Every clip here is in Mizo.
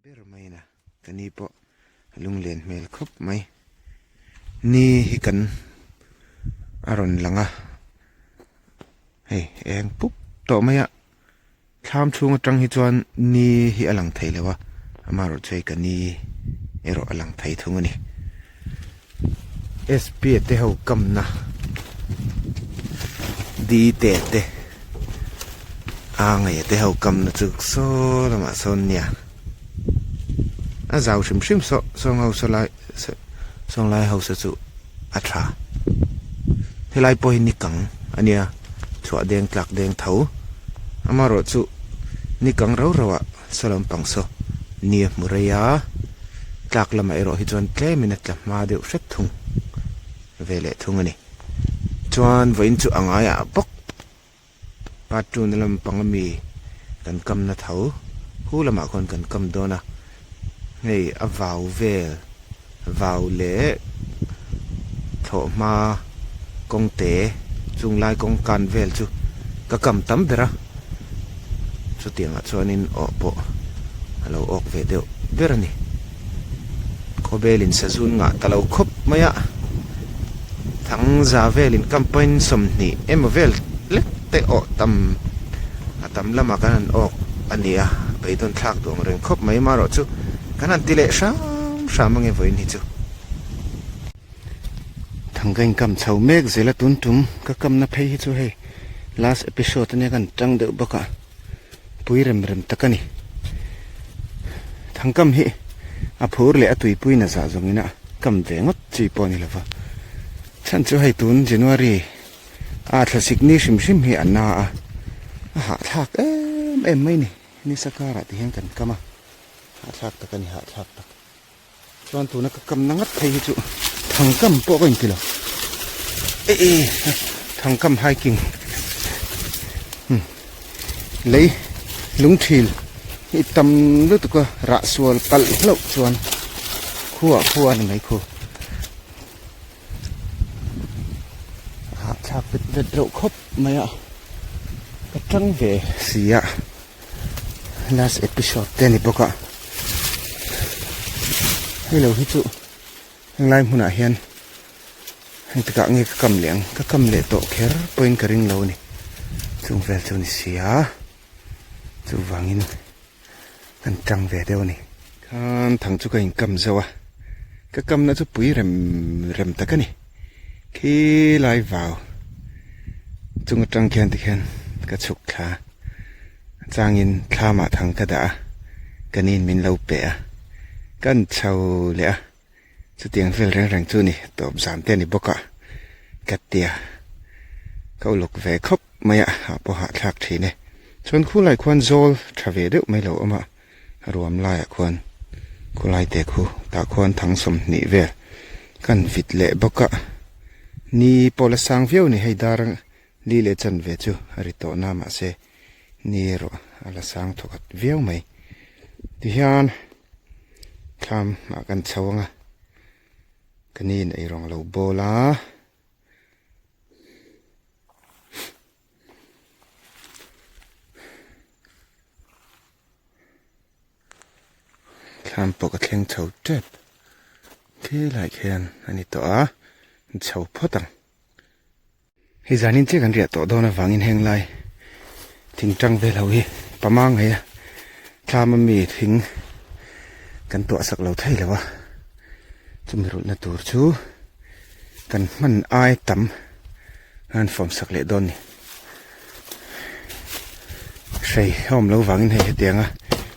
Ber mai na ka ni pawh a lunglen hmel khawp mai. Ni hi kan a rawn lang a, hei eng pup tawh mai a, thlam chhung atang hi chuan ni hi a lang thei lo a, amaherawhchu hei ka ni erawh a lang thei thung a ni. SP te ho kamna D te te A ngaia te ho kamna chu saw lamah sawn nia a zau hrim hrim saw sawng ho saw lai sawng lai ho saw chu a tha helai pawh hi ni kang a nia chhuah deng tlak deng tho amaherawh chu ni kang rau rau ah. Saw lampang saw ni a hmu rei a, tlak lamah erawh hi chuan tlemin a tla hma deuh hret thung ve leh thung a ni. Chuan vawiin chu a ngaiah bawk part two na lampang ami kan kamna tho hu lamah khawn kan kam dawn a, hei a vau vel vau leh thlawhhma kawngte chung lai kawng kan vel chu ka kam tam ber a chutiangah chuanin awh pawh a lo awk ve deuh ber a ni khawvelin sazun ngah ta lo khawp mai a thang za velin campaign 20 emaw vel lek te awh tam a tam lamah kan han awk a ni a beidawn thlak duh ang reng khawp mai marawh chu. Kan han ti leh hram hram ange vawiin hi chu. Thang ka inkam chho mek zel a tun tum ka kamna phei hi chu hei last episode ania kan tang deuh bawk a pui rem rem tak a ni. Thangkam hi a phur leh a tuipui na zah zawng ina kam ve ngawt chi pawh a ni lova. Chhan chu hei tun January a thlasik ni hrim hrim hi a na a, a hahthlak em em mai ni. Nisa karah ti hian kan kam a. Hahthlak tak a ni, hahthlak tak. Chuan tuna ka kamna ngat phei hi chu thangkam pawh ka inti lo. E e, thangkam hiking. Hmm. Lei lungthil hi tam lutuk a rah sual palh hlauh chuan khua khua a ni mai khu. Hahthlak vet vet reuh khawp mai a. Ka tang ve si a. Last episode te a ni bawk a hei lo hi chu henglai hmunah hian heng tikah nge ka kam leh ang ka kam leh tawh kher pawhin ka ring lo a ni chung vel chu a ni si a chuvangin kan tang ve deuh a ni. Khan thang chu ka inkam zauh a ka kamna chu pui rem rem tak a ni khilai vau chung atang khian tikhian ka chhuk thla a. Changin thlamah thang ka dah a, ka nin min lo pe a, kan chho leh a, chutiang vel reng reng chu ni tawp zan te a ni bawk a, ka tia ka uluk ve khawp mai a, ah pawh hahthlak thin e. Chuan khulai khuan zawl tha ve deuh mai lo awm a, a ruam laiah khuan khulai te khu tah khuan thang 20 vel kan vit leh bawk a, ni pawh la sang viau a ni hei dar Li leh chanve chu a ri tawh na mahse ni erawh a la sang thawkhat viau mai. Tihian thlam ah kan chho ang a, ka ni in eirawng a lo bawl a. Thlam pawh ka thleng chho tep khilai khian a ni tawh a, chho phawt ang. Hei zanin chiah kan riah tawh dawn avangin heng lai thing tang vel ho hi pama ngei a thlam a mi thing kan tuah sak lo thei lo a chumi rulhna tur chu kan hman ai tam a han fawm sak leh dawn a ni hrei a awm lo vangin hei hetianga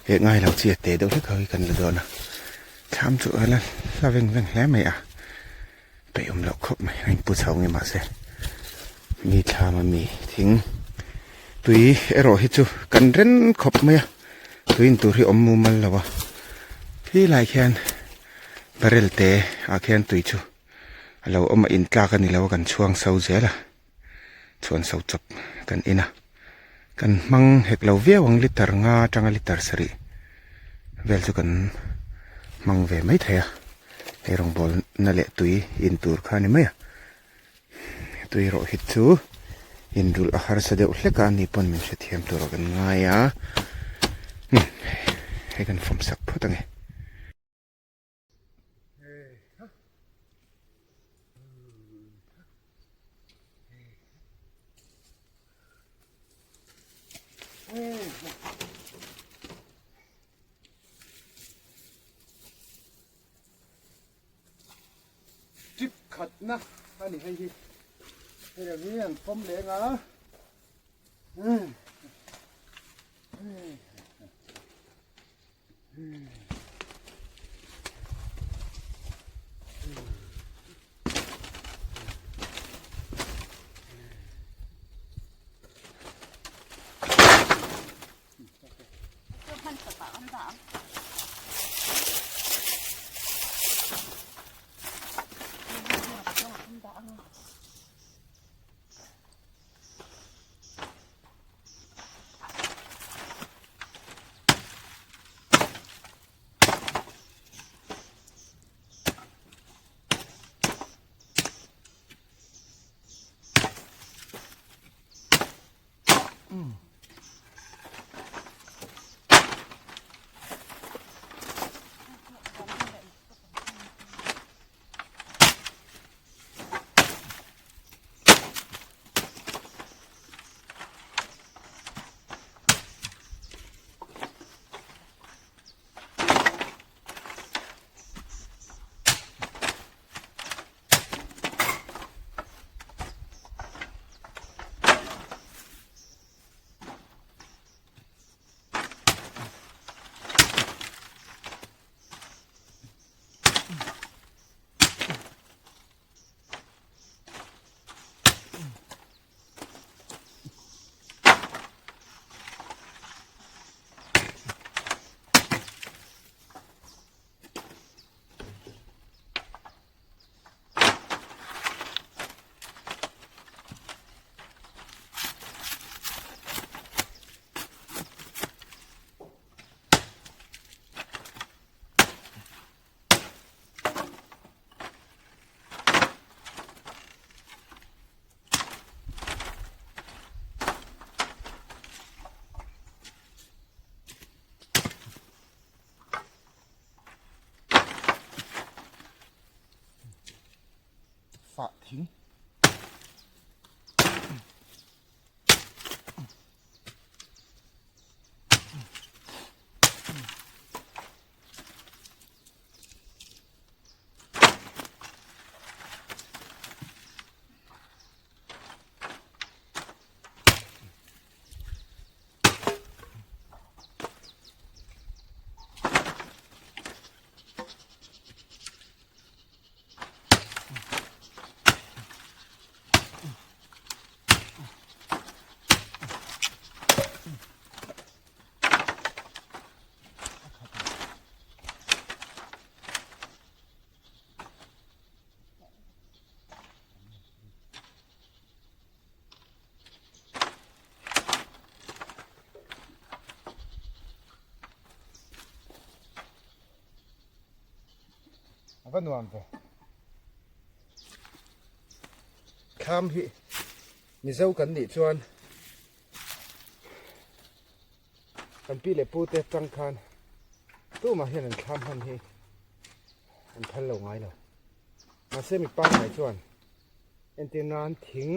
heh ngai lo chi a te deuh hlek ho hi kan la dawn a thlam chu a la hla veng veng hle mai a. Peih awm loh khawp mai a inpu chho nge mahse mi thlam a mi thing tui erawh hi chu kan ren khawp mai a tui in tur hi awm mumal lo a khi lai khian barrel te ah khian tui chu a lo awm a in tlak a ni lo a kan chhuang so zel a chhuan so chawp kan in a kan hmang hek lo viau ang liter nga atanga liter sarih vel chu kan hmang ve mai thei a. Hei rawngbâwl na leh tui in tur kha a ni mai a, tui erawh hi chu inrulh a harsa deuh hlek a, ani pawn min hrethiam tur ah kan ngai a, umm Hei kan fawm sak phawt ange. Trip khatna a ni hei hi hei ang hi an fawm leng a Fah thing. A va nuam ve. Thlam hi Mizo kan nih chuan kan pi leh pu te tang khan tumah hian an thlam hman hi an phal lo ngai lo. Mahse mi pangngai chuan entir nan thing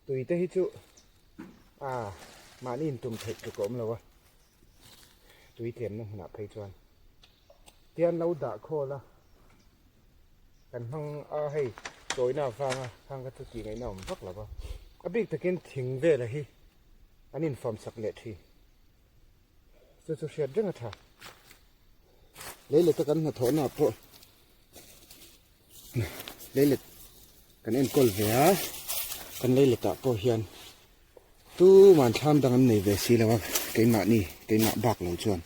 tui te hi chu a mahni intum theih tluk a awm lo a, tui tlemna hmunah phei chuan. Tian lo dah khawl a, kan hmang a hei tawina avanga khang kha chu tih ngaihna awm vak lo va, a bik takin thing vela hi an infam sak leh thin. Chu chu hriat reng a tha. Leileta kan hnathawhna ah pawh leilet kan enkawl ve a, kan leiletah pawh hian tuman thlam dang an nei ve si lo a, keimahni keimah bak lo chuan.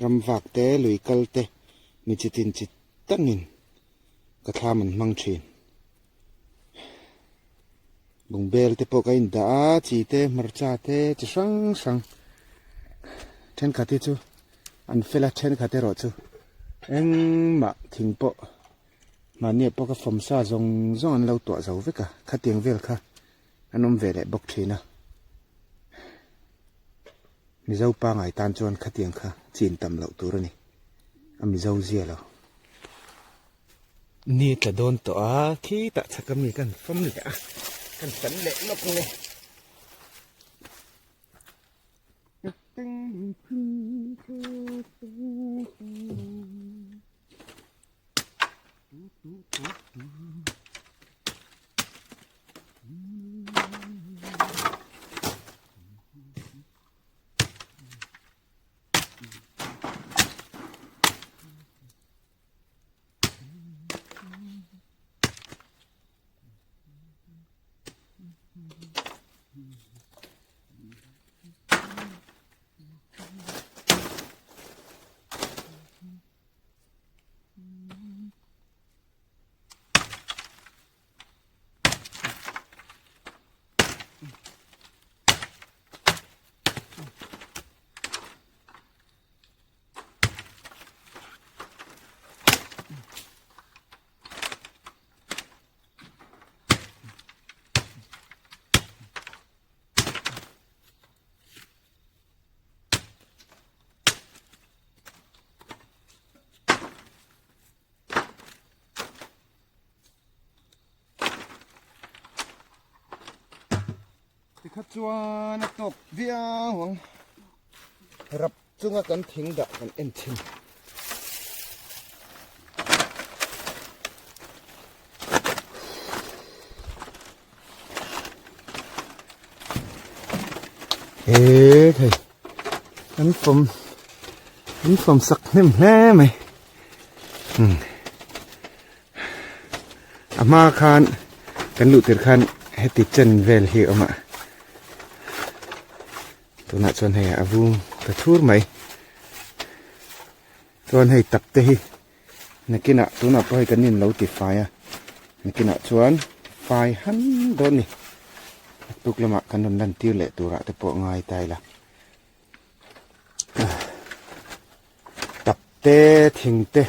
Ram vak te, lui kal te, mi chi tin chi tangin ka thlam an hmang thin. Bungbel te pawh ka indah a, chi te, hmarcha te, chi hrang hrang thenkhat hi chu an fel a, thenkhat erawh chu engmah thing pawh mahni ah pawh ka fawmsa zawng zawng an lo tuah zo vek a, khatiang vel kha an awm ve leh bawk thin a. Mizo pangai tan chuan khatiang kha chin tam loh tur a ni. A Mizo zia lo. Ni tla dawn tawh a, khitah chhaka mi kan fam leh a, kan tan leh lawk nge. Tikha chuan a tawk viau ang rap chunga kan thing dah kan en thin. He thei an fawm an fawm sak hnem hle mai a hma khan kan luh tir khan heti chen vel hi a awm a tunah chuan hei a vung ta thur mai chuan hei tak te hi nakinah tunah pawh hei kan in lo ti fai a nakinah chuan fai han dawn ni tuk lamah kan rawn lan tir leh turah te pawh ngai ta ila tap te thing te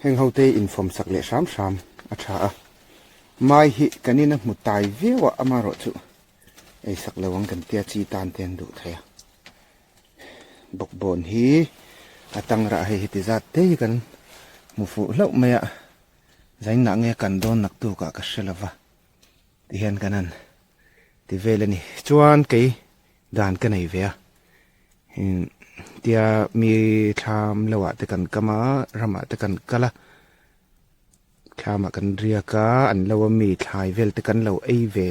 heng ho te infawm sak leh hram hram a tha a mai hi kan in a hmu tai viau a amaherawhchu ei sak lo ang kan tia chi tan te an duh thei a bawkbawn hi a tang rah hei heti zat te hi kan hmu fuh hlauh mai a zainah nge kan dawn naktuk ah ka hre lova tihian kan han ti vel a ni chuan kei dan ka nei ve a tia mi thlam lo ah te kan kam a ramah te kan kal a thlamah kan riak a an lo a mi thlai vel te kan lo ei ve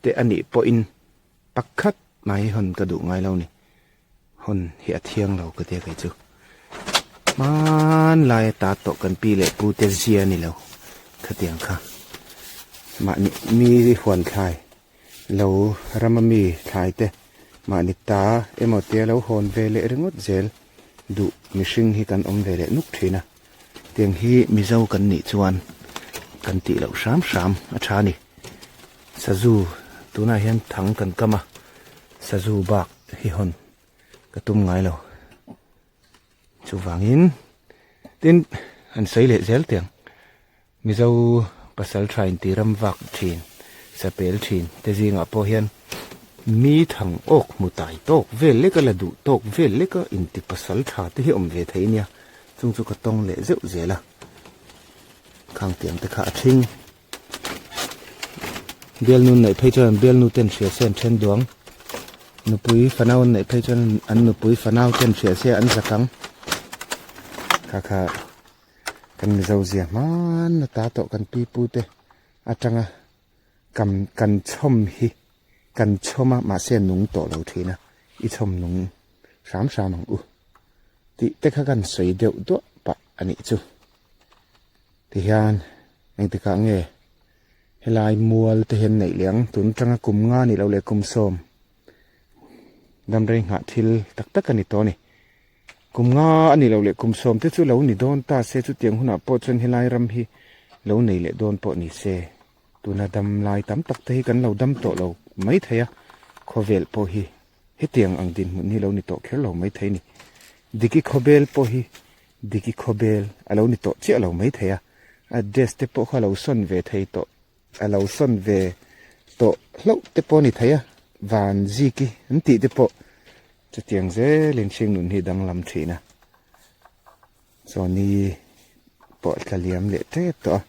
te a nih pawhin Pakhat mai hawn ka duh ngai lo ni. Hawn hi a thiang lo ka tia kei chu. Hmanlai ata tawh kan pi leh pu te zia ni lo khatiang kha. Mahni mi huan thlai lo rama mi thlai te mahni ta emaw tia lo hawn ve leh ringawt zel duh mihring hi kan awm ve leh nuk thin a. Tiang hi Mizo kan nih chuan kan tih loh hram hram a tha a ni. Sazu tunah hian thang kan kam a, sazu bak hi hawn ka tum ngai lo. Chuvangin tin an sawi leh zel teh ang. Mizo pasal tha inti ram vak thin, sapel thin te zingah pawh hian mi thang awk hmu tai tawk vel lek a la duh tawk vel lek a inti pasal tha te hi awm ve thei nia. Chung chu ka tawng leh zeuh zel a, khang tiang te kha a thing. Bialnu an neih phei chuan an bialnu ten hria se an then duang. Nupui fanau an neih phei chuan an nupui fanau ten hria se an zak ang. Kha kha kan Mizo zia hman ata tawh kan pi pu te atanga kam kan chhawm hi kan chhawm a mahse a nung tawh lo thin a i chhawm nung hram hram ang u tih te kha kan sawi deuh duah pah a nih chu. Tihian engtikah nge helai mual te hian neih leh ang tun atanga kum nga nih loh leh kum sawm damrei nghah thil tak tak a ni tawh a ni. Kum nga a nih loh leh kum sawm te chu lo ni dawn ta se chutiang hunah pawh chuan helai ram hi lo nei leh dawn pawh ni se tuna dam lai tam tak te hi kan lo dam tawh lo mai thei a khawvel pawh hi hetiang ang dinhmun hi lo ni tawh kher lo mai thei a ni. Diki khawbel pawh hi Diki khawbel a lo ni tawh chiah lo mai thei a, a dress te pawh kha a lo sawn ve thei tawh, a lo sawn ve tawh hlauh te pawh a ni thei a, van ziki an tih te pawh. Chutiang zelin hring nun hi danglam thin a. Chawni pawh tla liam leh tep tawh a.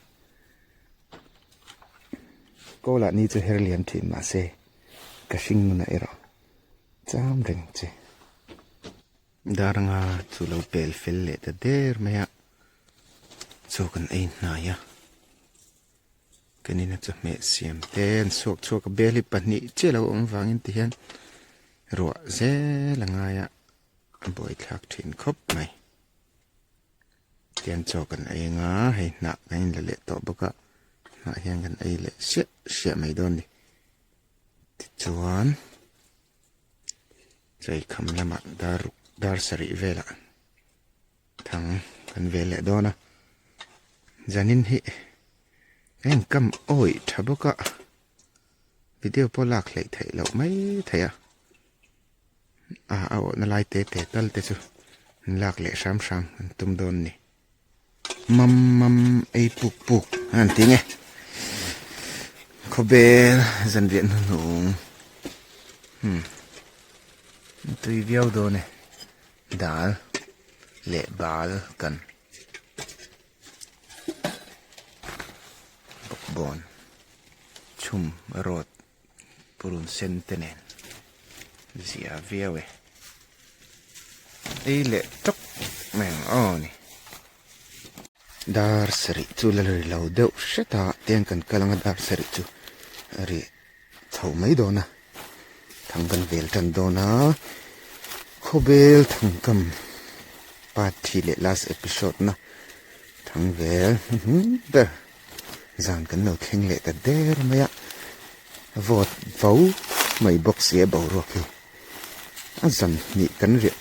Kawlah ni chu her liam thin mahse ka hring nunah erawh cham reng che. Daranga chu lo pel fel leh ta der mai a, chaw kan ei hnai a. Kan ina chawhmeh siam te an chhuak chhuak a, bel hi pahnih chiah lo awm vangin ti hian ruah zel a ngai a, a buaithlak thin khawp mai. Tian chaw kan ei anga hei hnah kan inla leh tawh bawk a, hnah hian kan ei leh siah siah mai dawn a ni. Tichuan chaikham lamah dar ruk dar sarih velah thang kan ve leh dawn a, zanin hi ka inkam awih tha bawk a, video pawh lak hleih theih loh mai thei a, a a awhna lai te te tal te chu an lak leh hram hram an tum dawn a ni. Mam mam ei puk puk a han ti nge khawbel zanriah hnuhnung hmm tui viau dawn e. Dal leh bal kan bawkbawn chhum rawt purun sen te nen zia viau e. Ei leh tawk mai ang aw ni. Dar sarih chu la ri lo deuh hret a tiang kan kal anga dar sarih chu a ri chho mai dawn a thang kan vel tan dawn a khawbel thangkam part thi leh last episode na thang vel hnuhnung ber zan kan lo thleng leh ta der mai a vawt vo mai bawk si a boruak hi a zan hnih kan riah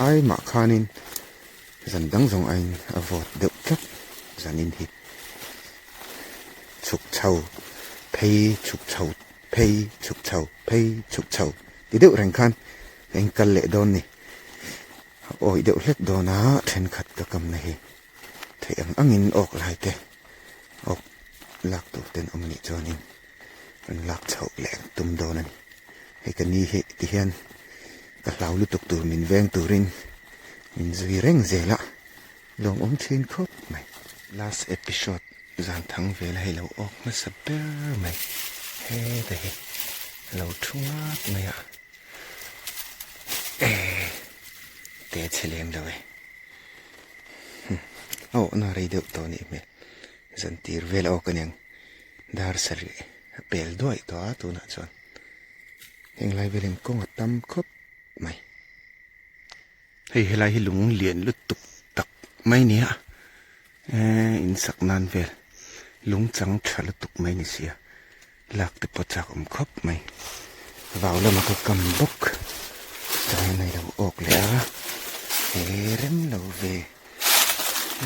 ai mah khanin zan dang zawng aiin a vawt deuh tlat zanin hi. Chhuk chho phei chhuk chho phei chhuk chho phei chhuk chho ti deuh reng khan ka inkal leh dawn ni. A awih deuh hlek dawn a thenkhat ka kamna hi theih ang angin awk lai te awk lak tur ten awm anih chuanin rawn lak chhoh leh tum dawn a ni. Hei ka ni hi ti hian ka hlau lutuk tur min veng turin min zui reng zel a. Lawmawm thin khawp mai. Last episode zan thang vel hei lo awk hmasa ber mai. Heta hi a lo thu ngak mai a. Eh te chhe lem lo e. A awhna rei deuh tawh anih hmel. Zan tir vel a awk aniang. Dar sarih a pel duaih tawh a tunah chuan. Heng lai velin kawng a tam khawp mai. Hei helai hi lung lian lutuk tak mai a ni a eee in sak nan vel lung chang tha lutuk mai ni sia lak te pawh chak awm khawp mai vau lama ka kam bawk chuan hei lo awk leh a he rem lo ve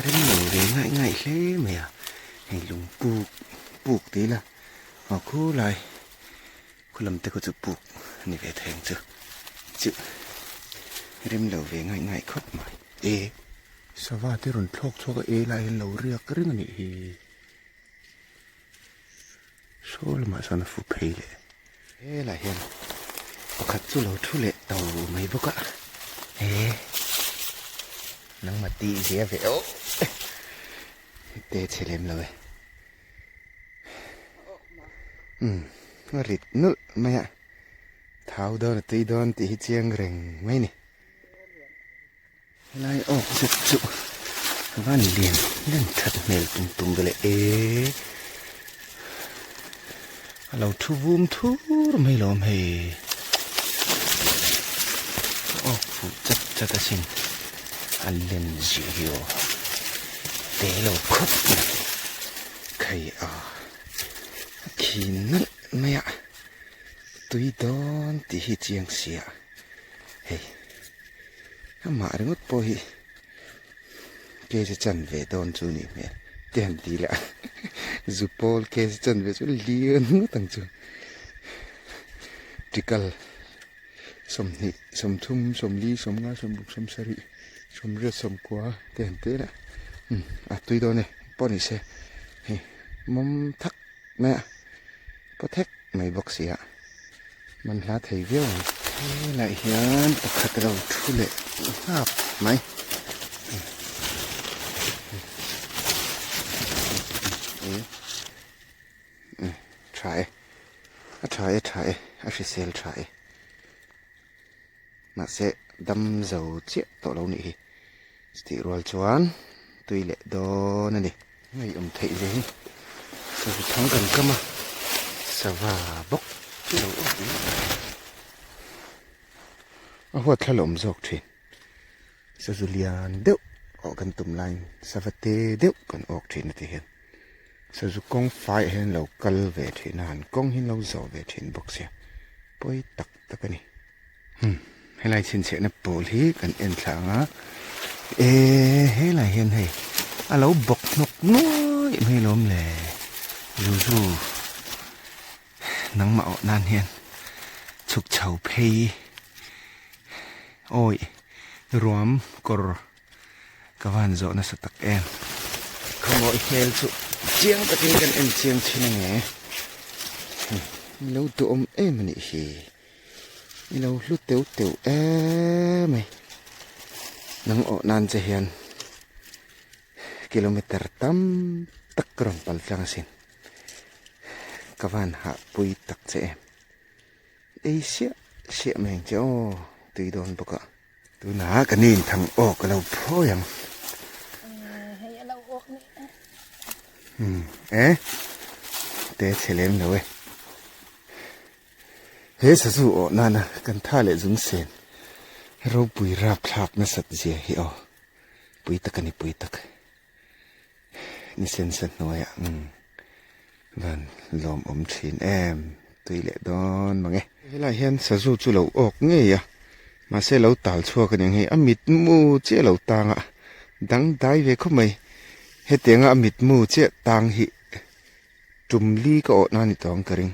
rem lo ve ngaih ngaih hle mai a hei lung puk puk tih ila aw khulai. Khu lam te khaw chu puk a ni ve thei ang chu chu rem lo ve ngaih ngaih khawp mai e. Sava te rawn thlawk chhuak a e lai hian lo riak reng a nih hi. Saw lamah chuan a fu phei leh. Helai hian pakhat chu lo thu leh to mai bawk a e nangmah tih zia ve oh te chhe lem lo e. Umm a rit nulh mai a thau dawn a tui dawn tih hi chiang reng mai a ni helai awk zet chu a van lian lian that hmel tum tum ve leh e a lo thu vum thur mai lawm hei awk fuh chat chat asin a len zia hi aw te lo khawp mai. Khai a a khi nalh mai a tui dawn tih hi chiang sia hei amah ringawt pawh hi kg chanve dawn chu nih hmel te han ti leh a zu pawl kg chanve chu lian ngawt ang chu tikal 20 30 40 50 60 70 80 90 te han ti leh umm a tui dawn e pawh ni se hei mawm thak mai a paw thek mai bawk si a man hla thei viau ang. Helaiah hian pakhat a lo thu leh nghap mai. Tha e a tha e tha e a hrisel tha e mahse dam zo chiah tawh lo nih hi chutih rual chuan tui leh dawn a ni. Ngeiawm theih ve hi sava thang kan kam a sava bawk chu lo awm mai a huat thla la awm zawk thin sazu lian deuh awh kan tum laiin sava te deuh kan awk thin a ti hian sazu kawng faiah hian lo kal ve thin a han kawng hi an lo zawh ve thin bawk sia pawi tak tak a ni. Hmm helai chhinchhiahna pawl hi kan en thla ang a ehh helai hian hei a lo bawk hnawk nuaih mai alawm le zuzu nangmah awh nan hian chhuk chho phei awi ruam kawr ka van zawh nasa tak em khawngawih hmel chu chiang takin kan en chiang thin ange lo duhawm em anih hi. I lo hlu teuh teuh em mai. Nang awh nan che hian kilometer tam tak ka rawn pal tlang asin. Ka van hah pui tak che em. Ei siah siah mai ang che aw tui dawn bawk a. Tunah ka ni inthang awk a lo phawi ang. Hei a lo awk nih e. E te chhe lem lo e. He sazu awh nana kan tha leh zung sen ropui rapthlak nasat zia hi aw pui tak a ni pui tak ni sen sa hnuaiah umm van lawmawm thin em tui leh dawn mang e. Helaiah hian sazu chu lo awk ngei a mahse lo tal chhuak a ni ang hei a mitmu chiah lo tang a dangdai ve khawp mai hetianga a mitmu chiah tang hi Tum li ka awhna a ni tawh ang ka ring.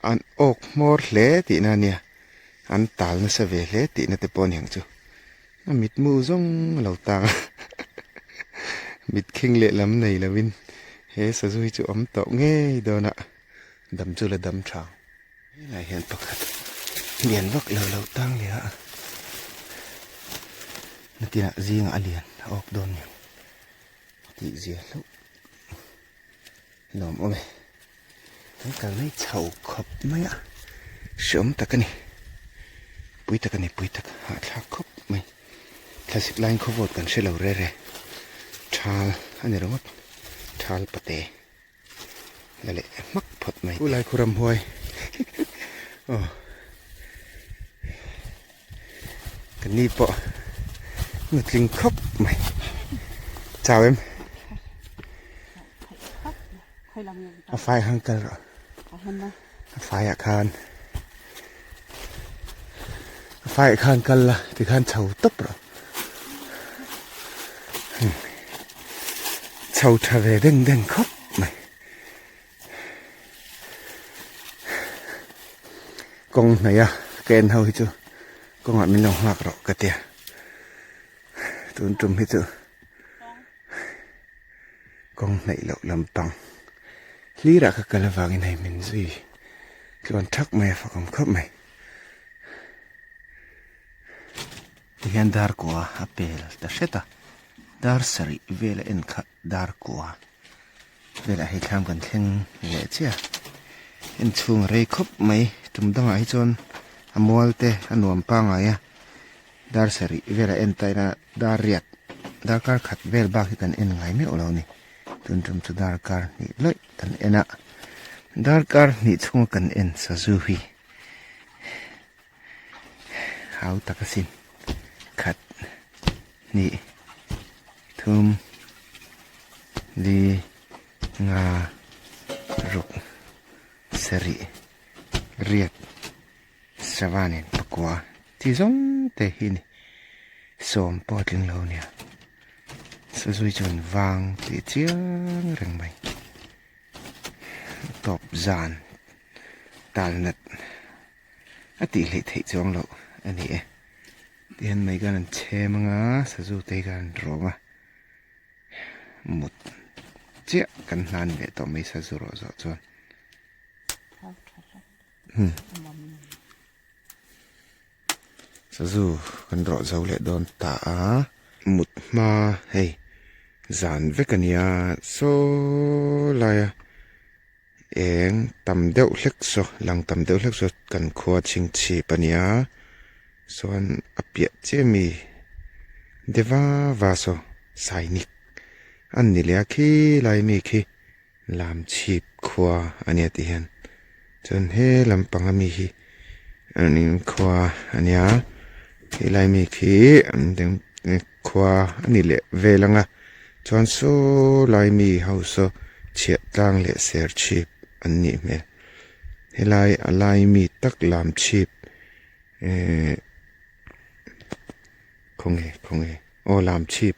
An awk hmawr hle tihna a nia, an tal nasa ve hle tihna te pawh a ni ang chu. A mitmu zawng a lo tang a, mitkhing lehlam nei lovin he sazu hi chu awm tawh ngei dawn a, dam chu la dam tha ang. Helaiah hian pakhat lian vak lo lo tang leh a, nakinah zingah a lian a awk dawn ni ang. Tih zia hlauh lawm awm e. Kan kal mai chho khawp mai a, hreawm tak a ni. Pui tak a ni, pui tak hahthlak khawp mai. Thlasik laiin khawvawt kan hre lo re re. Thal a ni ringawt, thal pate la leh hmak phawt mai. Pu Laikhu ramhuai aw ka ni pawh nutling khawp mai chau em a fai hang kal rawh a faiah khan a faiah khan kal la tikhan chho tawp rawh chho tha ve deng deng khawp mai. Kawng hnaih a ka en ho hi chu kawngah min lo nghak rawh ka tia tun tum hi chu kawng hnaih loh lampang hlirah ka kal avangin hei min zui tluan thak mai a fakawm khawp mai. Tihian dar kua a pel ta hret a dar sarih vel a en kha dar kua. Velah hei thlam kan thleng leh chiah a, inchhung a rei khawp mai tum dangah hi chuan a mual te a nuam pangngai a dar sarih velah en ta ila dar riat darkar khat vel bak hi kan en ngai meuh lo a ni tun tum chu darkar hnih lawih kan en a darkar hnih chhunga kan en sazu hi hau tak asin khat hnih thum li nga ruk sarih riat sava nen pakua chi zawng te hi a ni sawm pawh a tling lo a nia sazui chuan vang tih chiang reng mai tawp zan tal nat. A tih hleih theih chuang loh a ni e. Tihian mai khan an chhem anga sazu te hi khan an rawm a, mut chiah kan hlan leh tawh mai sazu rawh zawh chuan. Sazu kan rawh zo leh dawn ta a. Mut hma hei zan vek a nia saw laia eng tam deuh hlek saw lang tam deuh hlek saw kan khua chhingchhip a nia chuan a piah chiah ami deva va saw sainik an ni leh a khilai mi khi. Lam chhip khua a nia tih hian chuan he lampang ami hi an in khua a nia helai mi khi an khua a ni leh vel ang a chuan saw lai mi ho saw chhiah tlang leh ser chhip an nih hmel helai a lai mi tak lam chhip ehh khawnge khawnge aw lam chhip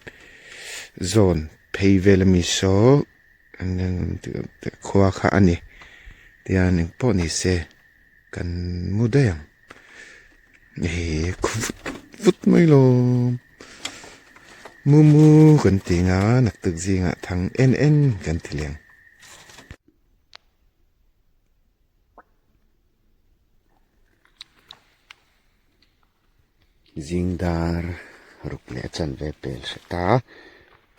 zawn phei vel ami saw. Khua kha a ni tian eng pawh ni se kan mu daih ang he khu vut vut mai lo mu mu kan ti nga naktuk zingah thang en en kan ti leng. Zingdar ruk leh a chanve pel hret a,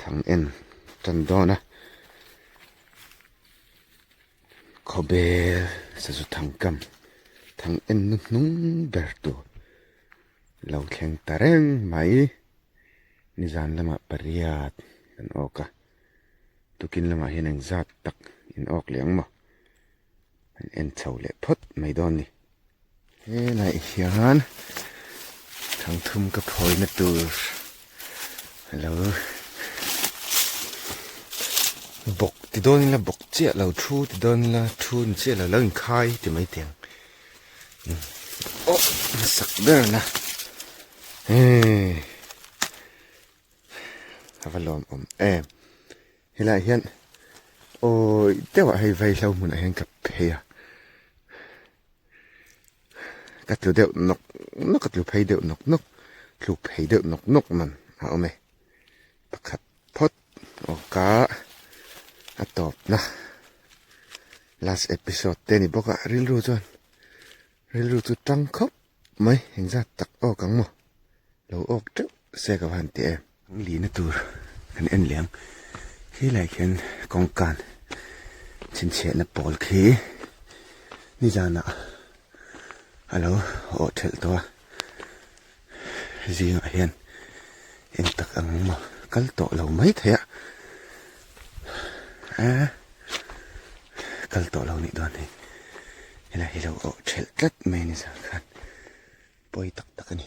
thang en tan dawn a, khawbel sazu thang kam thang en na hnung ber tur lo thleng ta reng mai, nizan lamah pariat kan awk a, tukin lamah hian engzat tak in awk leh ang maw an en chho leh phawt mai dawn a ni. Helai hian thangthum ka phawina tur alo bawk ti dawn ila bawk chiah lo thu ti dawn ila thu ni chiah lo lo inkhai ti mai teh ang aw hmasak ber na hei a va lawm awm em helaiah hian awi deuhah hei vaihlo hmunah hian ka phei a. Ka tlu deuh nawk nawk ka tlu phei deuh nawk nawk tluk phei deuh nawk nawk man a awm e pakhat phawt aw ka a tawp na last episode te ni bawk a rilru chuan rilru chu tang khawp mai engzat tak awk ang maw lo awk teuh se ka va han ti em. Lihna tur kan en leh ang helai khian kawngkan chhinchhiahna pawl khi nizanah a lo awh thelh tawh a zingah hian eng tak ang maw kal tawh lo mai thei a a kal tawh lo nih dawn hi helai hi lo awh thelh tlat mai nizan khan. Pawi tak tak a ni.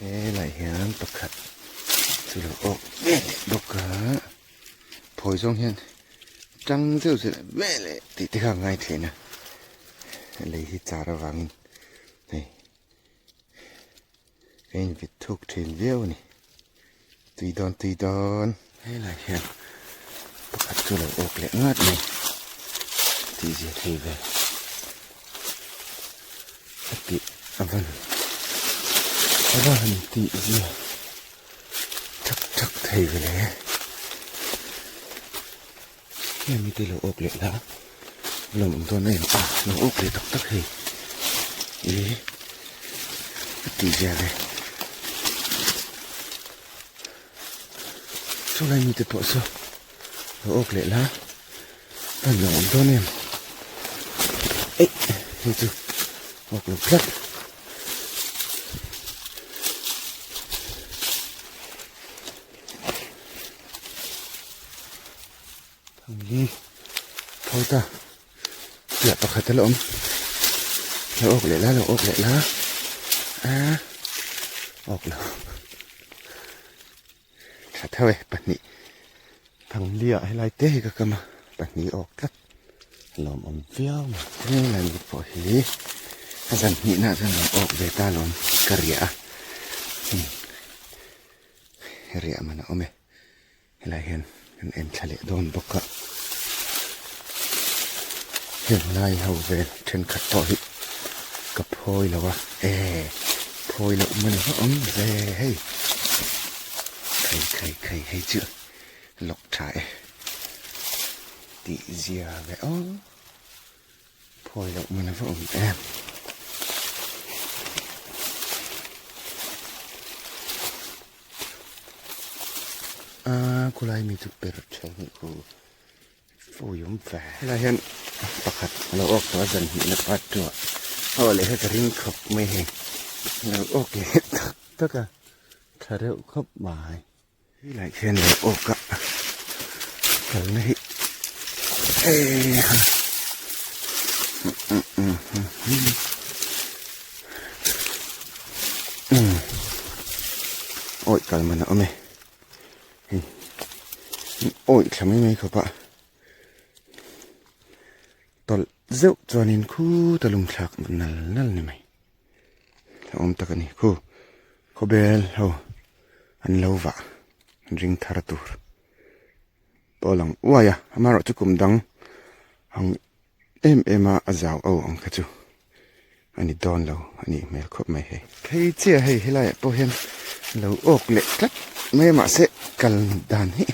Helai hian pakhat chu lo awk ve leh bawk a, phawi zawng hian tang zeuh zeuh ve leh tih te kha a ngai thin a, lei hi char avangin hei a invit thuk thin viau a ni. Tui dawn tui dawn. Helai hian pakhat chu lo awk leh ngat mai tih zia thei ve a tih a van a va han tih zia thak thak thei ve le hemi mite lo awk leh la lawm awm dawn em a lo awk leh tak tak hei ih a tih zia ve. Chulai mite pawh chu lo awk leh la a lo awm dawn em eih hei chu awk lo tlat thangli tho ta piah pakhat a la awm lo awk leh la lo awk leh la a awk lo. Tha theuh e pahnih Thanglia helai te hi ka kam a pahnih awk tlat lawmawm viau mai helai mi pawh hi a zan hnihna ah chuan lo awk ve ta lawm ka riah a riah man a awm e helai hian kan en thla leh dawn bawk a heng lai ho vel thenkhat pawh hi ka phawi lo a e phawi loh man va awm ve hei khai khai khai hei chu lawk tha e tih zia ve aw phawi loh man a va awm em. a khulai mi chu per ṭheuh nih khu fawi awm ve. Helai hian pakhat a lo awk tawh a zan hnihna part two ah a awh leh hi ka ring khawp mai hei a lo awk leh tak tak a tha reuh khawp mai. Helai khian lo awk a kalna hi Awi kal man a awm e hei awi thla mai mai khawp a tawlh zeuh chuanin khuta lum thlak nal nal ni mai a awm tak a ni khu khawbel ho an lo vah an ring thar tur. Pawh a lang uai a, amaherawhchu kum dang ang em em a a zau au ang kha chu a ni dawn lo a nih hmel khawp mai hei. Phei chiah hei helaiah pawh hian lo awk leh tlat mai a mahse kal dan hi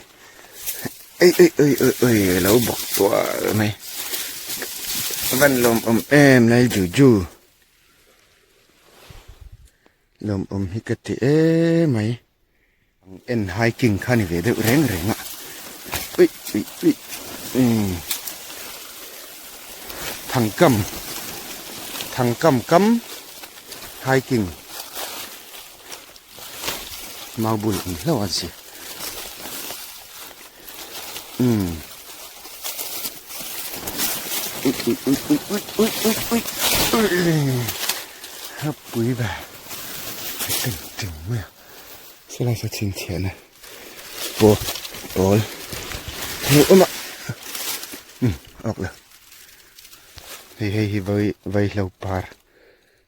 ei ei ei ei ei a lo bawk tual mai a van lawmawm em lai ju ju lawmawm hi ka ti em mai. En hiking kha ni ve deuh reng reng a ui ui ui umm thangkam thangkam kam hiking mau bul ang hlauh a zia umm ui ui ui ui ui ui ui ui ui hapui ve teng teng mai a. Helai saw chhinchhiahna pawl pawl hmuh awm a umm awk lo hei hei hi vai vaihlo par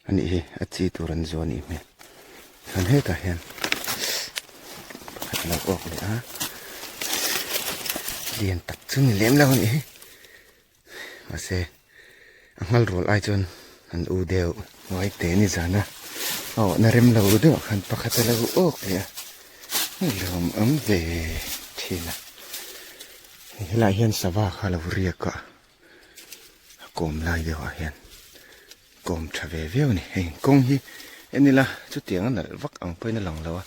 a nih hi a chi tur an zuah a nih hmel chuan hetah hian pakhat a lo awk leh a lian tak chu ni lem lo a nih hi mahse a nghal rual ai chuan an u deuh hnuai te ni zan a a awhna rem lo deuh ah khan pakhat a lo awk leh a lawm awm ve thin a hei helaiah hian sava kha a lo riak a a kawm lai deuh ah hian kawm tha ve viau a ni hei kawng hi en ila chutiang a nalh vak ang pawhin a lang lo a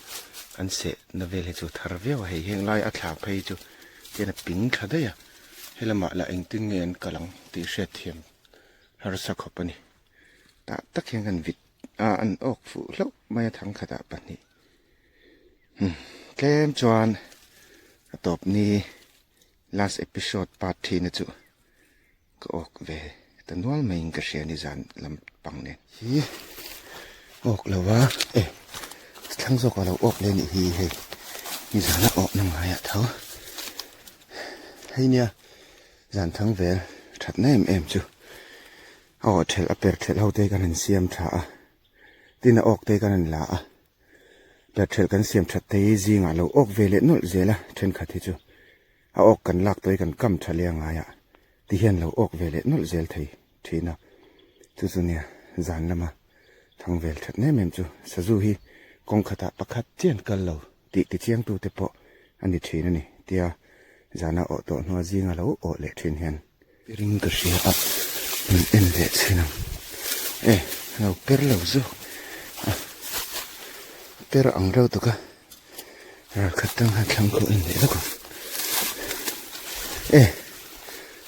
an seh na vel hi chu thar viau a hei heng lai a thla phei chu tihian a ping tha daih a. Helamah lah engtin nge an kal ang tih hriat thiam harsa khawp a ni. Tah tak hian kan vit a, an awk fuh hlauh mai a thangkhatah pahnih. Hmm, tlem chuan a tawp ni last episode part thina chu ka awk ve ta nual maiin ka hria ni zan lampang nen. Hi awk lo a, e thlang zawk a lo awk leh anih hi hei nizan a awk na ngaiah tho. Hei nia zan thang vel that na em em chu a awh thelh a per thelh ho te kan han siam tha a tin a awk te kan han la a per thelh kan siam that te hi zingah lo awk ve leh nawlh zel a thenkhat hi chu a awk kan lak tawh hi kan kam tha leh a ngai a ti hian lo awk ve leh nawlh zel thei thin a chu chu nia zan lama thang vel that na em em chu sazu hi kawng khatah pakhat chian kal lo. Tih tichiangtute pawh a ni thin a ni tia zana awh tawh hnua zinga lo awh leh thin hian. Ring ka hria a, min en leh chhin ang. E, lo per lo zawk a, per ang reuh tuk a, ralkhat tang khan thlang khawh en leh lawk ang. E,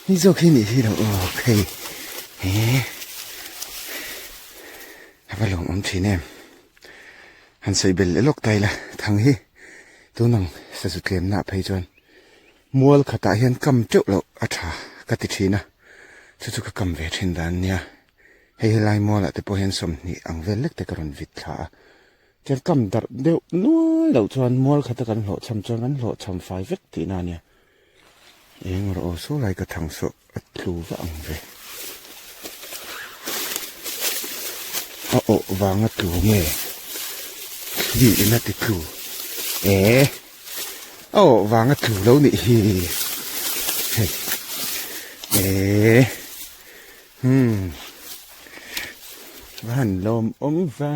ni zawk hi nih hi lo aw phei he a va lawmawm thin em. Han sawi bel leh lawk ta ila thang hi tunang sazu tlemna phei chuan mual khatah hian kam teuh loh a tha ka ti thin a chu chu ka kam ve thin dan ania hei helai mualah te pawh hian 20 ang vel lek te ka rawn vit thla a chuan kam darh deuh nual loh chuan mual khata kan hlawhchham chuan kan hlawhchham fai vek tihna ania eng rawh aw saw lai ka thang saw A tlu va ang ve. A awh vang a tlu nge? Thli in a ti tlu. Eh! A awh vang a tlu lo nih hi. Hei. Eh! Hmm. Va han lawm awm va.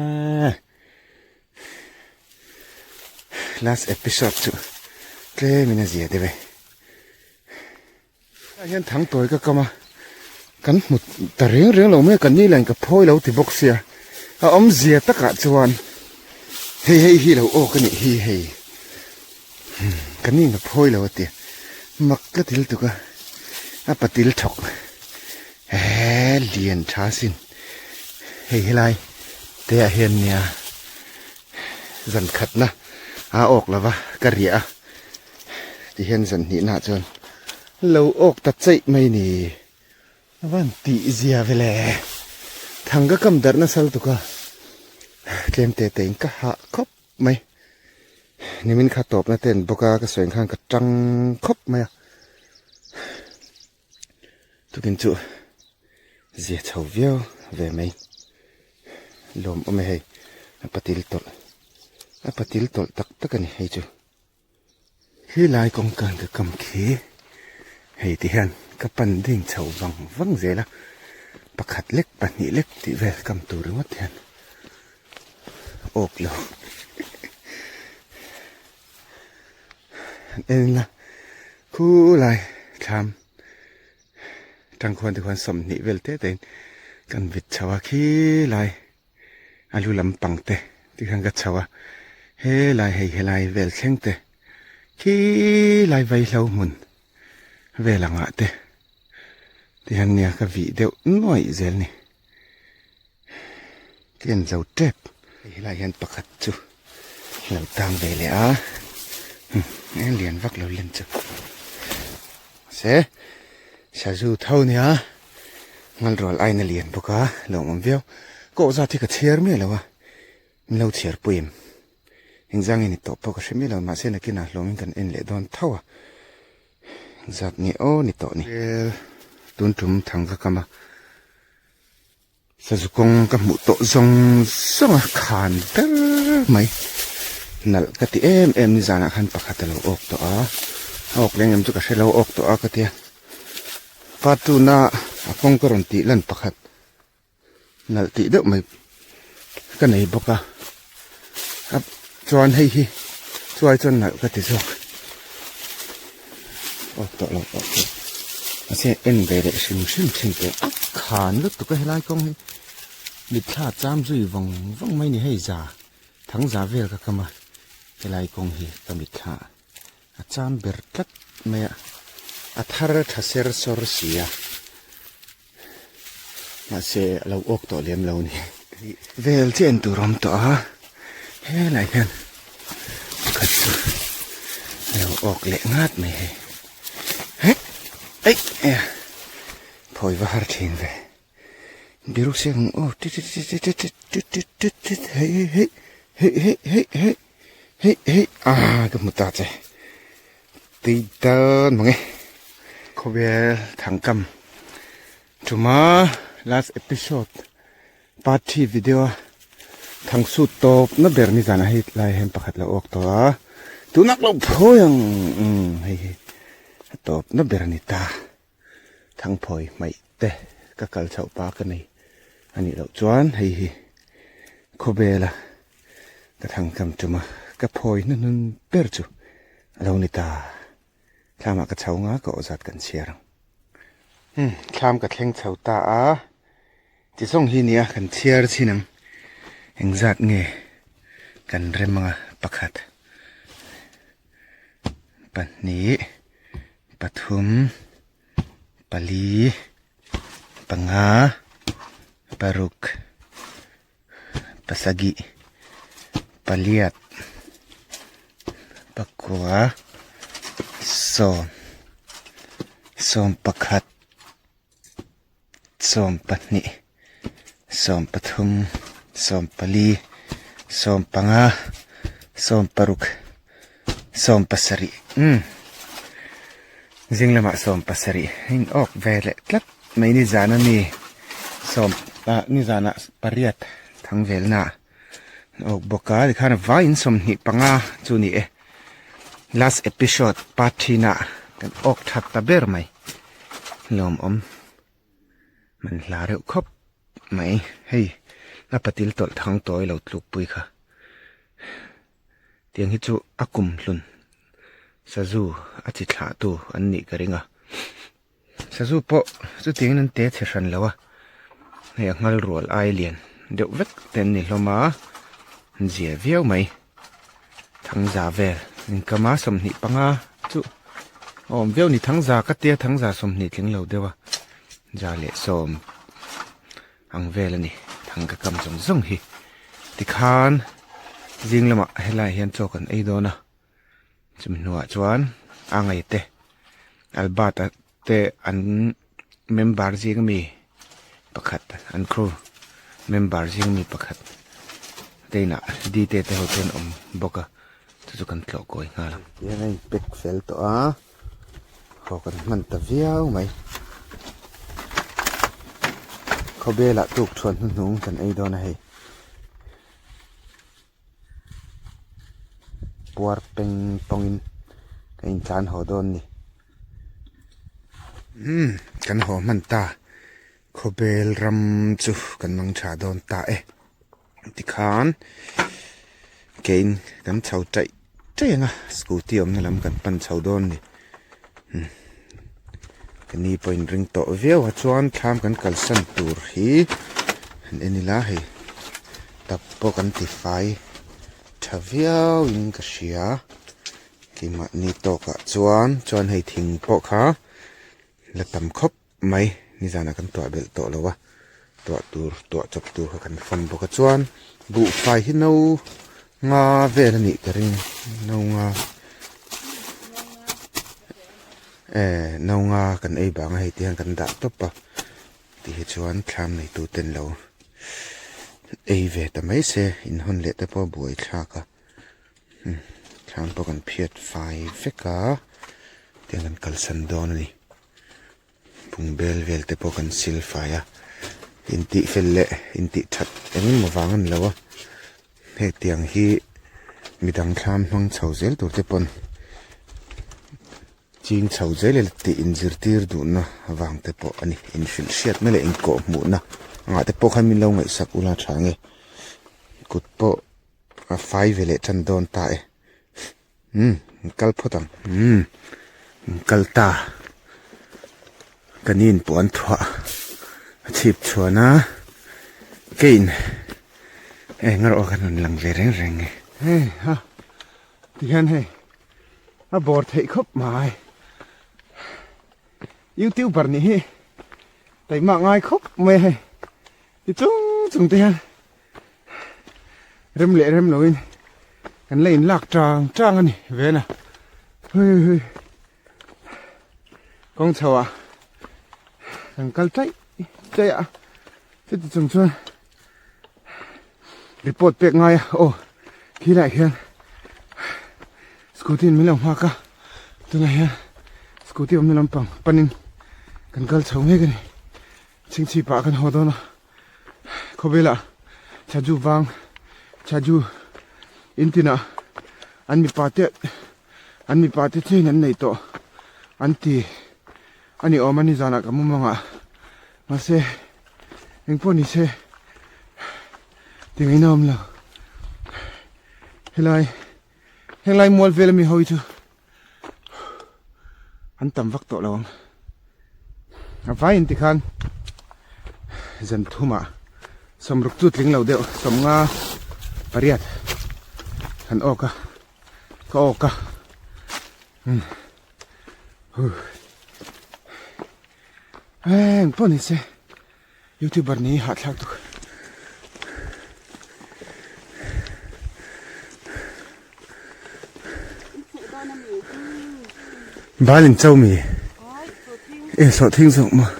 Last episode chu tlem in a zia deuh e. Tah hian thang tawi ka kam a, kan hmu ta reng reng lo mai a, ka ni lain ka phawi lo ti bawk sia, a awmzia takah chuan hei hei hi lo awk a nih hi hei. Ka ni na phawi lo a ti. Mak ka til tuk a, a patil thawk he lian tha sin. Hei helai te ah hian nia zan khatna a awk lova ka riah a ti hian zan hnihna ah chuan lo awk ta cheih mai ni. A van tih zia vele thang ka kam darh nasal tuk a tlem te te in ka hah khawp mai. Nimin kha tawpna te an bawk a ka sawi ang khan ka tang khawp mai a tukin chu zia chho viau ve mai lawm awm e hei a patil tawlh a patil tawlh tak tak a ni hei chu he lai kawngkan ka kam khi hei ti hian ka pan ding chho vang vang zel a pakhat lek pahnih lek tih vel kam tur ringawt hian. Awk lo an en la khulai thlam tang khuan te khuan 20 vel te te in kan vit chho a khilai a lu lampang te tikhan ka chho a helai hei helai vel thleng te khilai vaihlo hmun vel ang ah te tihian nia ka vih deuh nuaih zel ni. Ka en zo tep hei helai hian pakhat chu lo tang ve leh a eng lian vak lo lem chu mahse sazu tho nia ngal rual aina lian bawk a lawmawm viau kawh zat hi ka chhiar miah lo a min lo chhiar pui em engzang nge ni tawh pawh ka hre miah lo mahse nakinah hlawmin kan en leh dawn tho a zat nge aw ni tawh ni tun tum thang ka kam a. Sazu kawng ka hmuh tawh zawng zawng a khan ber mai. Nalh ka ti em em nizanah khan pakhat a lo awk tawh a, a awk leng em chu ka hre lo awk tawh a ka tia. Part two na a kawng ka rawn tih lan pakhat nalh tih deuh mai ka nei bawk a, a chuan hei hi chuai chuan nalh ka ti zawk. Awk tawh lo awk tawh mahse en ve leh hrim hrim thin teh a khan lutuk a helai kawng hi mitthla cham zui vawng vawng mai ni hei za thang za vel ka kam a helai kawng hi ka mitthla a cham ber tlat mai a a thar tha ser sawr si a mahse a lo awk tawh lem lo ni vel chiah en tur a awm tawh a helai hian pakhat chu a lo awk leh ngat mai hei heh eih e phawi va har thin ve biru siak ang aw ti ti ti ti ti ti ti ti ti hei hei hei hei hei hei hei hei ah ka hmu ta che. Tui dawn mange khawvel thangkam tuma last episode part 3 video a thang sut tawp na ber ni zan a hei lai hian pakhat lo awk tawh a tunak lo phawi ang umm hei hi a tawp na ber a ni ta thangphawi hmaih te ka kal chhoh pa ka nei a nih loh chuan hei hi khawvela Ka thangkam tum a, ka phawi hnuhnun ber chu a lo ni ta. Thlamah ka chho nga ka awzat kan chhiar ang. Hmm, thlam ka thleng chho ta a. Ti zawng hi nia kan chhiar chin ang. Engzat nge kan rem anga pakhat, pahnih, pathum, pali, panga, paruk. Pasagi paliat pakua sawm sawm pakhat sawm pahnih sawm pathum sawm pali sawm panga sawm paruk sawm pasarih umm zing lamah sawm pasarih a in awk ve leh tlat mai ni zan a mi sawm ah nizanah pariat thang velna a awk bawk a tikhan vaiin 25 chu ni e last episode part thin ah kan awk that ta ber mai lawmawm man hla reuh khawp mai hei a patil tawlh thang tawi lo tluk pui kha tiang hi chu a kum hlun sazu a chi thlah tu an nih ka ring a. Sazu pawh chutiangin an te chhe hran lo a, hei a nghal rual ai lian deuh vek te an ni hlawm a, an zia viau mai, thangza vel. Inkam a 25 chu a awm viau a ni. Thangza ka tia thangza 20 tling lo deuh a 110 ang vel a ni. Thang ka kam zawng zawng hi tikhan zing lamah helaiah hian chaw kan ei dawn a chumi hnuah chuan a ngaite Albert-a te an member zing ami pakhat an crew member zing ami pakhat te inah D te te ho chuan awm bawk a chu chu kan tlawh kawi nghal ang. Tihian a in pack fel tawh a haw kan hman ta viau mai khawvelah tuk thuan hnuhnung kan ei dawn a hei. Puar peng pawngin ka intlan haw dawn ni. Umm kan haw hman ta khawbel ram chu kan mang tha dawn ta e tikhan kein kan chho taih taih ang a scooty awmna lam kan pan chho dawn ni umm ka ni pawh in ring tawh viau a chuan thlam kan kalsan tur hi han en ila hei. Tak pawh kan ti fai tha viau in ka hria keimahni tawkah chuan chuan hei thing pawh kha la tam khawp mai nizanah kan tuah belh tawh lo a tuah tur tuah chawp tur kha kan fan bawk a chuan buhfai hi no nga vel a nih ka ring no nga eh no nga kan ei bang a hei ti hian kan dah tawp a. Ti hi chuan thlam neitu ten lo ei ve ta mai se inhawn leh te pawh a buai thlak a thlam pawh kan phiat fai vek a tiang kan kalsan dawn a ni bungbel vel te pawh kan sil fai a intih fel leh intih that engemaw vang a ni lo a hetiang hi midang thlam hmang chho zel tur te pawn. Ching chho zel ila tih inzirtir duhna avang te pawh a ni. Inhrilh hriatna leh inkawh hmuhna angah te pawh khan min lo ngaihsak ula tha nge. Kut pawh a fai ve leh tan dawn ta e. Umm kal phawt ang. Umm kal ta. Ka nin pawh an thuah a chhip chhuan a kein eng erawh kan rawn lang ve reng reng e. Hei ha tihian hei. A bawr theih khawp mai. Youtuber nih hi taihmak ngai khawp mai a hei. Ti chung chung te hian rem leh rem loin kan la in lak tang tang a ni ven a. Hui hui kawng chho ah kan kal chaih chaih a chuti chung chuan report pek ngai a aw khilaiah khian scooty in min lo nghak a tunah hian scooty awmna lampang panin kan kal chho mek a ni chhingchhip ah kan haw dawn a khawvelah chhaju vang chhaju in tinah an mipa te an mipa te chain an nei tawh an ti a ni awm a ni zanah ka mumangah mahse. Engpawh ni se ti ngaihna awm lo helai henglai mual vel ami ho hi chu an tam vak tawh lo ang a vai in tikhan zan thumah sawmruk chu tling lo deuh 58 kan awk a ka awk a umm huh. Eng pawh ni se youtuber ni hahthlak tuk. Bal in cho mi e sawh thing zawk maw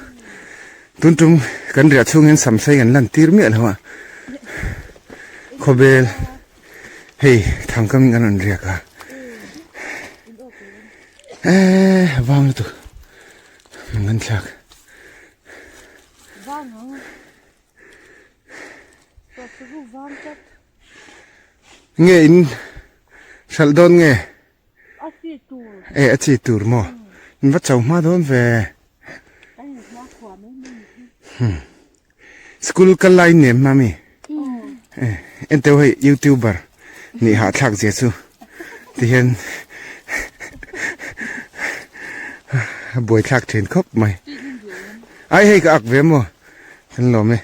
tun tum kan riah chhung hian sam sei an lan tir miah lo a khawbel hei thangkam in an rawn riak a e vang lutuk. Ngan thlak. Nge in hralh dawn nge? E a chi tur maw? In va chau hma dawn ve. School kal lai nem hma mi? E enteu hei youtuber nih hahthlak zia chu ti hian a buaithlak thin khawp mai. Ai hei ka ak ve maw? Kan lawm e.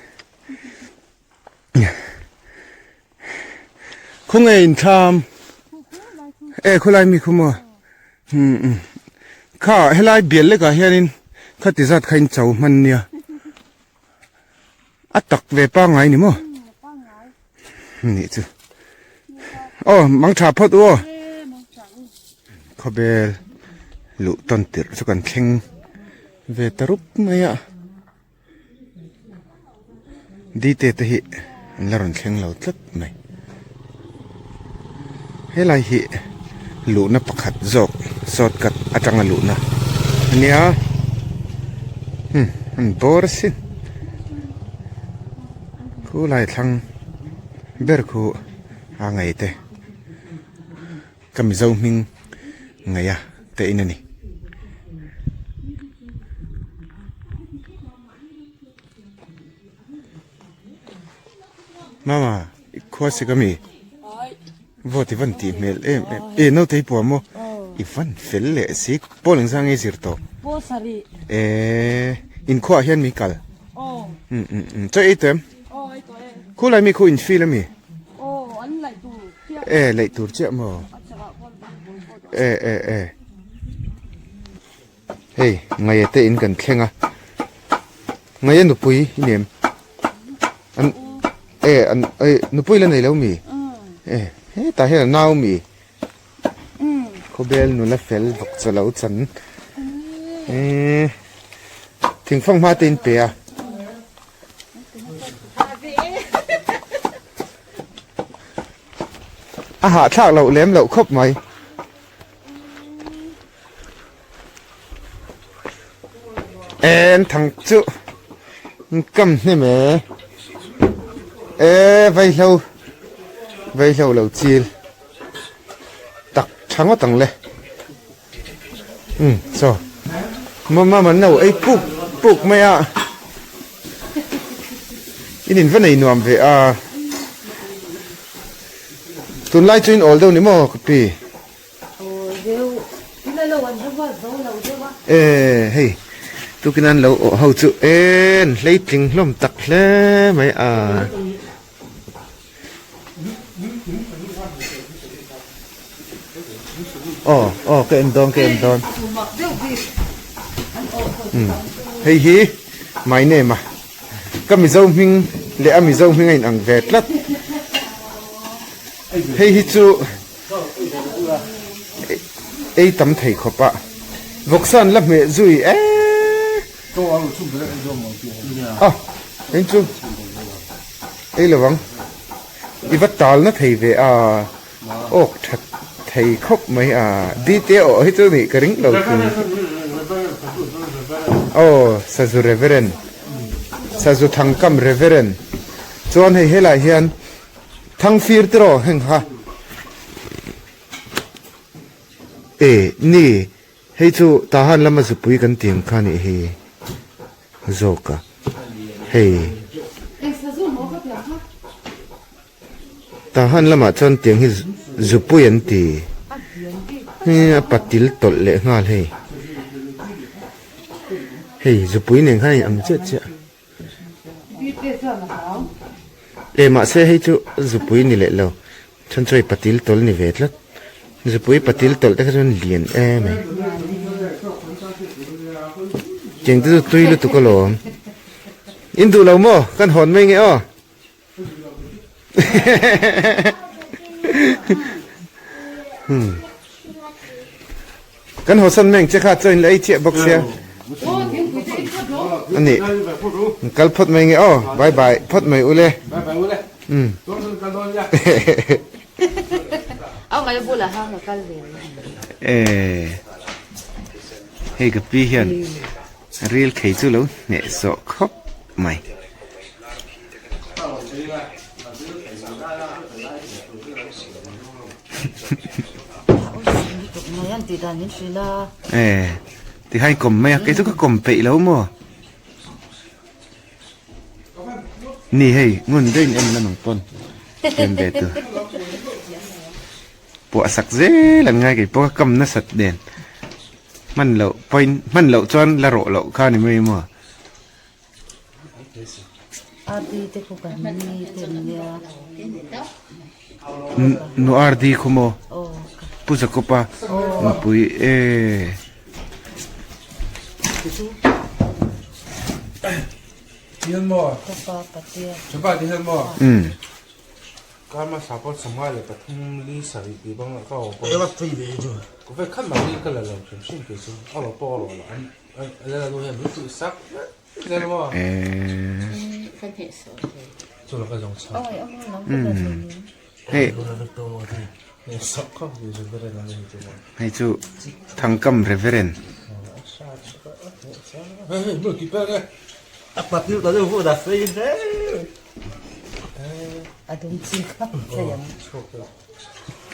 Khawnge in thlam? E khawlai mi khu maw umm kha helai bial lekah hianin khati zat kha in cho hman nia a tak ve pangngai ni maw nih chu aw mang tha phawt u aw khawbel luh tawn tirh chu kan thleng ve ta rup mai a. Dite te hi an la rawn thleng lo tlat mai. Helai hi luhna pakhat zawk shortcut atanga luhna a nia. Hmm an bawr asin. Khu lai thlang ber khu a ngei te. Ka Mizo hming ngaih a te in a ni. Mama, i khua sik ami? Vote i van tih hmel em em. E naute i puah maw? I van fel leh si. Pawl engzang nge zir tawh? Pawl sarih. E in khuaah hian mi kal? Aw. Um um um. Chaw ei tawh em? Aw ei tawh e. Khulai mi khu in feel ami? Aw an laih tur chiah. E laih tur chiah maw? E e e. Hei ngaia te in kan thleng a. Ngaia nupui i nem. An e an e nupui la nei lo mi? E hetah hian a nau mi? Khawbel nula fel vawk chaw lo chan. E thingfang hma te in pe a. A hahthlak loh lem loh khawp mai. En thang chu kam hnem e. E vaihlo vaihlo lo chil tak tha ngawt ang le. Umm chaw mama man lo ei puk puk mai a in in va nei nuam ve a tunlai chu in awl deuh ni maw ka pi e hei tukin an lo awh ho chu en hleitling hlawm tak hle mai a. Aw aw ka en dawn ka en dawn umm hei hi my name a ka mizo hming leh a mizo hming a in ang ve tlat hei hi chu ei tam thei khawp a vawksa an la hmeh zui eee aw eng chu. Ei lo vang. I va tal na thei ve a, awk tha thei khawp mai a, dite awh hi chu nih ka ring lo thung. Aw, Sazu Reverend, Sazu Thangkam Reverend chuan hei helai hian Thangfir tiraw heng kha e ni hei chu Tahan lama zupui kan ti ang kha nih hi. Zawk a hei Tahan lamah chuan tiang hi zupui an ti hei a patil tawlh leh nghal hei hei zupui nen khan a inang chiah chiah e mahse hei chu zupui ni leh lo Chhan chu hei patil tawlh ni ve tlat. Zupui patil tawlh te kha chuan lian em mai. Tiang te chu tui lutuk alawm. In duh lo maw? Kan hawn mai nge aw. Hmm. Kan haw san mai ang che kha chuan in la ei chiah bawk sia. Ani. Kal phawt mai nge aw. Bye bye phawt mai ule. Umm. Hei ka pi hian ril khei chu lo hneh sawh khawp mai. E tikhan i kawm mai a kei chu ka kawm peih lo maw ni hei ngun deuhin en la nang pawn thiam ve tur puah sak zel an ngai kei pawh ka kam nasat nen hman loh point hman loh chuan la rawh loh kha ni mai maw. RD te khu kan ni te an nia. Nu RD khu maw? Aw. Pu Jacob-a nupui e. Umm. Hei hei chu Thangkam Reverend.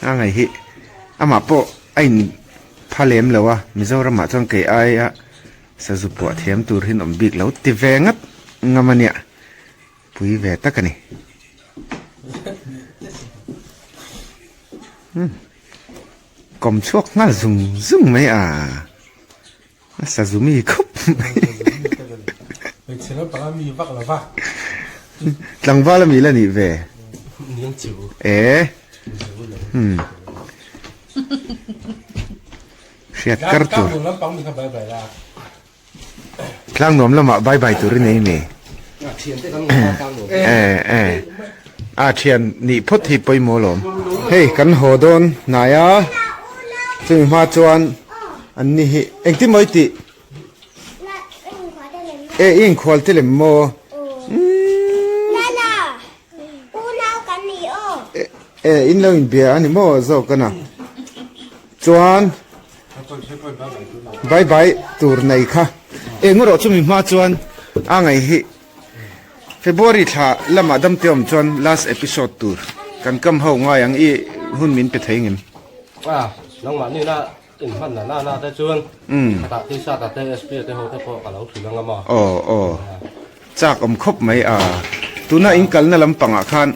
A ngaih hi amah pawh a in pha lem lo a Mizoramah chuan kei aia sazu puah thiam tur hi an awm bik lo ti ve ngat ngam a nia. Pui ve tak a ni. Hmm. Kawm chhuak nghal zung zung mai a. A sazumi khawp mai. Hmeichhe naupang a mi vak lo va. Tlangval a mi la nih ve. E. Hmm. Hriat kar tur. Tlang nuam lamah bye bye tur i nei mi? Eh eh a thian nih phawt hi pawimawh alawm. Hei kan haw dawn hnai a chumi hma chuan an ni hi engtin maw i tih? Eh i inkhual te lem maw? Eh in lo inbia a ni maw zawk a na chuan. Bye bye tur nei kha eng erawh chumi hma chuan a ngaih hi February thla lamah dam te awm chuan last episode tur kan kam ho ngai ang i hun min pe thei ngem. A nangmah nina in hman na na na te chuan khatah t-shirt a te SP te ho te pawh ka lo hrilh anga maw. Aw aw chak awm khawp mai a tuna in kalna lampangah khan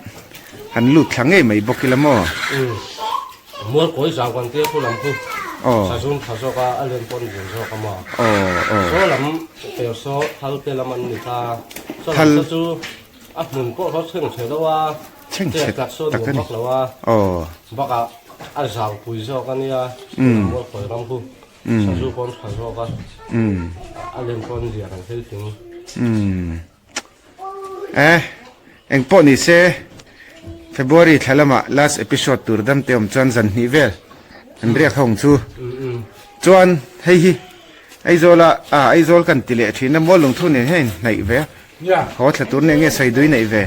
han lut thla ngei mai bawk ila maw. Mualkawi zau kan tia khu lam khu sazum tha zawk a, a len pawh an lian zawk a maw. Saw lam per saw thal te lam an ni ta. Saw lam te chu a hmun pawh saw chheng chhe deuh a, chet tak saw nuam vak lo a, bakah a zau pui zawk a nia, Mualkawi ram khu sazu pawh an tha zawk a, a len pawh an lian an thil tling. Eh, eng pawh ni se, February thla lamah last episode tur dam te awm chuan zan hnih vel an riak ho ang chu. Chuan hei hi Aizawl a, ah Aizawl kan ti leh thin a, Mual Lungthu nen hian in hnaih ve a, haw thla tur nen nge sawi dui neih ve.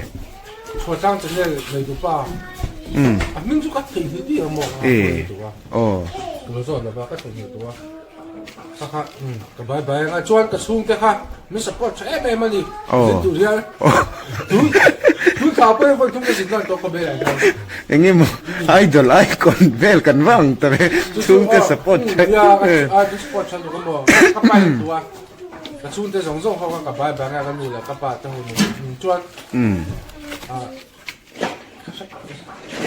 Chhuatlang channel nei duh pa, a hming chu ka theihnghilh bik ang maw? Eh, aw. Ka lo zawt lova ka theihnghilh duh a. Kha kha ka bai bai anga chuan ka chhungte kha min support tha em em a ni zin tur hian tui tui thla pawh hi vawi thum ka zin nan tawh ka bel ah hian. Eng emaw idol icon vel kan va ang ta ve chhungte support tha em em. A min support tha lutuk emaw ka pa in duh a ka chhungte zawng zawng ho kha ka bai bai anga ka nu leh ka pa te ho nen chuan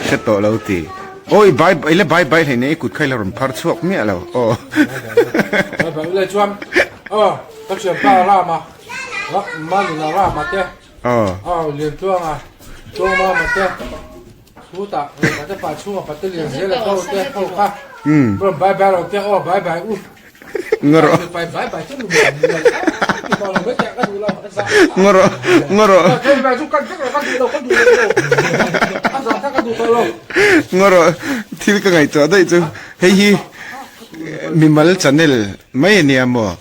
Hre tawh lo ti. Aw i bai bai ila bai bai hleine i kut kha ila rawn phar chhuak miah lo aw. Bai bai ule chuan aw ka thianpa Rama Manuna Rama te aw Liantluanga Tluangmama te chutah Pate pa chhunga Pate Lianzela ho te ho kha rawn bai bai lo te aw bai bai u. Ngawrh ngawrh ngawrh ngawrh thil ka ngaihtuah daih chu hei hi mimal channel mai a nia maw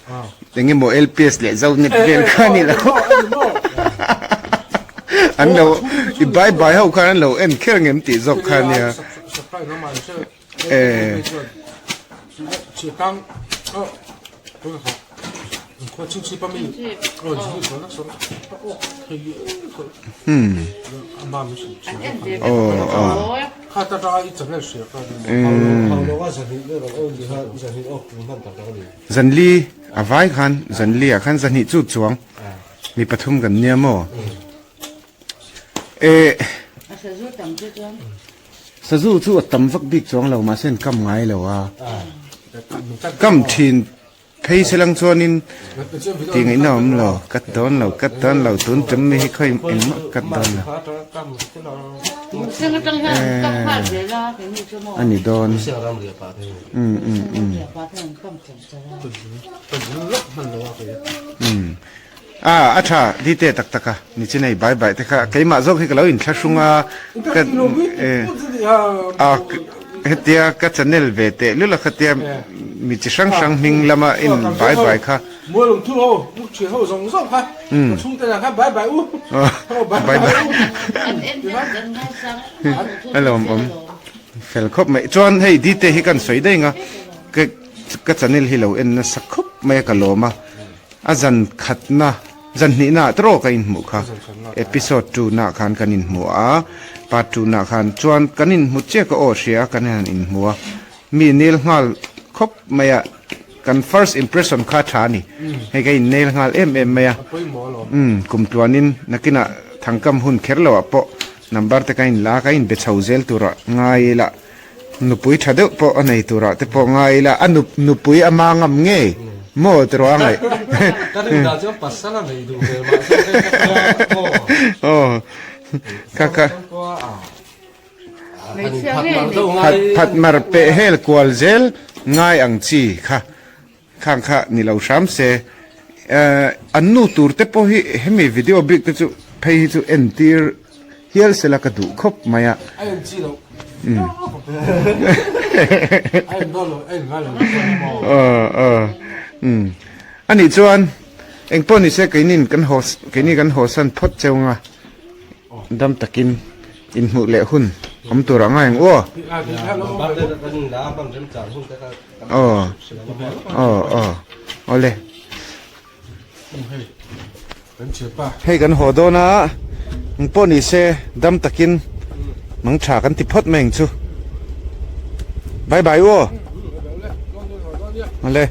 eng emaw LPS leh Zonet vel kha a ni lo an lo i bye bye ho khan an lo en kher ang em tih zawk kha a nia. Eh. Hmm. Oh, oh. Zanli a vai khan zanli ah khan zahnih chu chuang mi pathum kan nia maw eh Sazu chu a tam vak bik chuang lo mahse an kam ngai lo a, kam thin phei se lang chuanin tih ngaihna a awm lo, cut dawn lo, cut dawn lo tun tum mi hi khawi engmah cut dawn lo. A ni dawn. A a tha dite tak tak a ni chin hei bai bai te kha keimah zawk hi ka lo inthlahrung a ka a hetia ka channel ve teh lul a khatia mi chi hrang hrang hming lama in bai bai kha bai bai a lawmawm fel khawp mai chuan hei dite hi kan sawi daih ang a ka channel hi lo en nasa khawp mai a ka lawm a. A zan khatna, zan hnihna ah tawh ka inhmuh kha. Episode 2 nah khan kan inhmu a, part 2 nah khan chuan kan inhmu chiah ka aw hria a, kan han inhmu a. Mi nel nghal khawp mai a, kan first impression kha tha a ni. Hei ka innel nghal em em mai a. Umm, kum tluanin nakinah thangkam hun kher loh ah pawh number te ka inla a, ka inbe chho zel turah ngai ila. Nupui tha deuh pawh a nei turah te pawh ngai ila, a nupui a mangam ngei maw ti rawh a ngaih. Ka rin dan chuan pasal a nei duh ve mahse hei ka hria maw. Aw ka ka. Phat phat mar peh hel kual zel ngai ang chi kha khang kha ni lo hram se. An nu tur te pawh hi hemi video bik te chu phei hi chu entir hial sela ka duh khawp mai a. A en chi loh. A en dawn lo, a en ngai lo chuan maw. Aw aw umm anih chuan engpawh ni se keinin kan haw keini kan haw san phawt cheu anga dam takin inhmuh leh hun awm tur a ngai ang u aw. Aw aw aw awle hei kan haw dawn a eng pawh ni se dam takin mang tha kan ti phawt mai ang chu bye bye u aw awle.